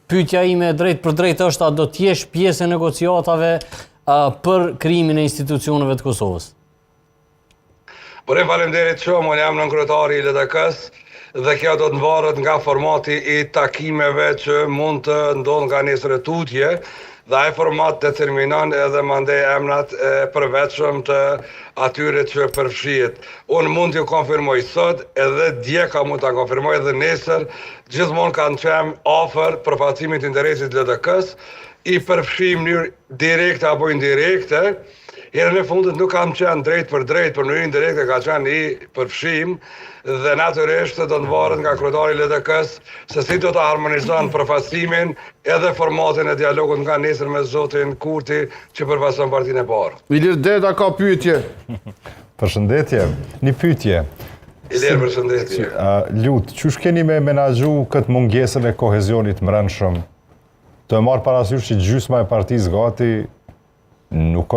Pyetja ime e drejtpërdrejtë është a do të jesh pjesë e negociatave për krijimin e institucioneve të Kosovës? Burim faleminderit shumë, unë jam nënkryetari i LDK-së dhe kjo do të varet nga formati i takimeve që mund të ndodhë nga nesër e tutje dhe ai format determinon edhe mandej emrat e përveçëm të atyre që përfshihet. Unë mund t'ju konfirmoj sot, edhe dje kam mund ta konfirmoj edhe nesër, gjithmonë kam qenë afër përfaqësimit të interesit të LDK-së, i përfshi në mënyrë direkte apo indirekte, Herën e fundit nuk kam qenë drejtpërdrejt, por në mënyrë indirekte ka qenë i përfshim dhe natyrisht do të varet nga kryetari i LDK-së se si do ta harmonizon përfaqësimin edhe formatin e dialogut nga nesër me zotin Kurti që përfaqëson Partinë e Bardhë. Ilir Deda ka pyetje. Përshëndetje, një pyetje. Ilir, përshëndetje. Lut, qysh keni me menaxhu këtë mungesën e kohezionit mbrendshëm? Tu e marrë parasysh që gjysma e partisë gati nuk është.